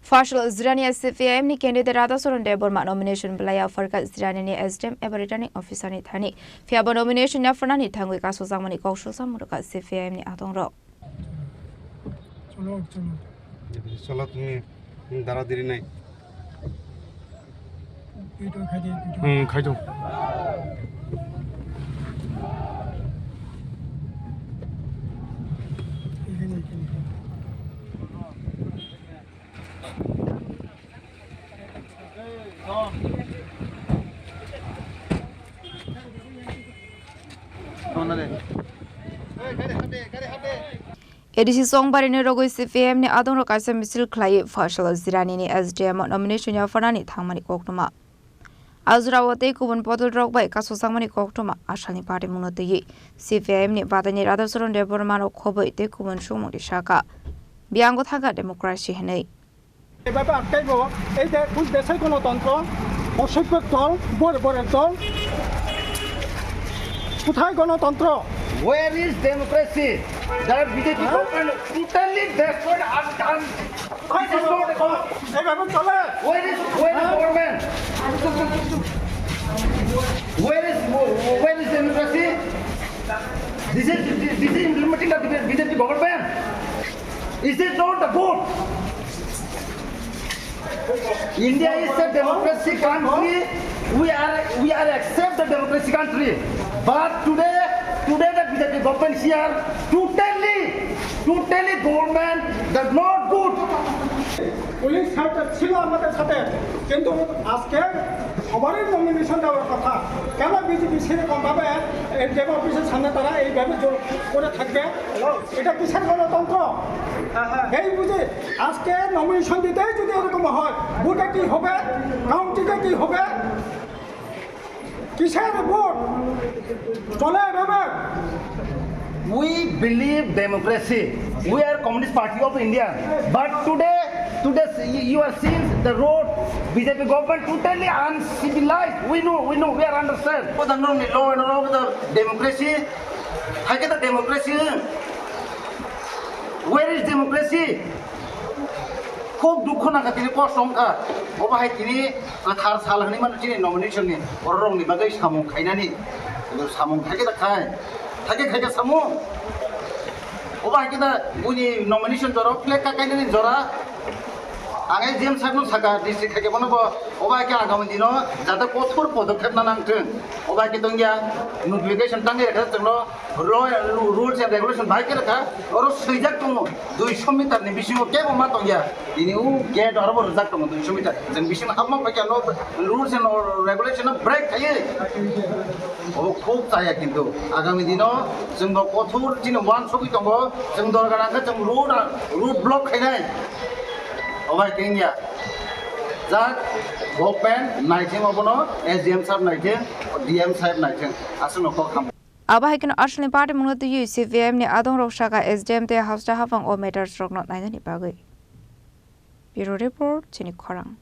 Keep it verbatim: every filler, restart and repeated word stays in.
Faisal Jirani, C P I M ni candidate Radhacharan Debbarma nomination belai ya pharkha Jirani ni S D M eba returning officer ni thani. Phiya bo nomination ya pharnani thangwi kasojakmani kok sujak mwrwkha C P I M ni adongrok. Cholo, cholo. Cholo, tumi, tumi dara diri nai. Video khai di, video. Hmm, khai do. Ekhane, ekhane. A D C Chongbarini rogwi C P I M ni adongrok kaisa misil khlaiwi Faisal Jirani ni S D M o nomination yapharnani thangmani koktwma. Ajrao tei kubun bodolrok bai kasojakmani koktwma asalni party mungno twiwi C P I M ni badaini Radhacharan Debbarma no khobwi tei kubun sumungni saka. Biyango thangkha democracy hinwi. এভাবে আটকাইবো। এই যে কোন দেশে গণতন্ত্র? অসভ্যের দল, বর্বরের দল। কোথায় গণতন্ত্র? Where is democracy? That B J P huh? Government totally destroyed and done. কোথায় গণতন্ত্র? এইভাবে চলে? Where is, where is government? Where is, where is democracy? This is, this is implementing the B J P government. Is it not the vote? India is a democracy country. We are, we are accept the democracy country. But today, today the B J P government here totally, totally government does not good. Police সাথে ছিল আমাদের সাথে, কিন্তু আজকে সবারই নমিনেশন দেওয়ার কথা। কেন বিজেপি সেরকম ভাবে এসডিএম অফিসের সামনে তারা এইভাবে জোর করে থাকবে? এটা কিসের গণতন্ত্র? এই বুঝে আজকে নমিনেশন দিতেই যদি এরকম হয়, ভোটে কি হবে? কাউন্টিংয়ে কি হবে? কিসের ভোট চলে এভাবে? We believe democracy. We are Communist Party of India. But today, today you are seeing the road, B J P government totally uncivilized. We know, we know, we are understand. What the law and order, democracy? How can the democracy? Where is democracy? Khub dukho nangkha, tini kosto wngkha. Obo hai tini kwthar sal hwnwi mano chini nomination ni bororokni bagwi samung khainani. Samung khaikhe da khai. Khaikhe khaikhe samung. Obo hai khe da buini nomination jora, flag kakainani jora. Ang S D M sir no saka, district khaikhe bono bo, obo hai khe agami dino jate kothor podokhep na nangthwng. Obo hai khe tongya notification tangwi rwkha chwngno. Law, rules and regulation bai khe rwkha, oro swijak tongo, duiso meter ni bisingo kebo ma tongya. Tini o gate oro bo rwjak tongo duiso meter. Chwng bisingo habma phaikha no rules and regulation no break khaiwi. Obo khub chaya kintu. Agami dino chwngbo kothor chini uansugwi tongo, chwng dorkar nangkha chwng road, road block khainai. Obo hai khe wngya. Jak government naithing obono S D M sir naithing, D M sir naithing. Aswkno kok ham. Abo hai kheno asalni party mungno twiwi C P I M ni adongrok saka S D M tei hausa haphang o matters rokno nainani bagwi. Bureau Report, chini khorang.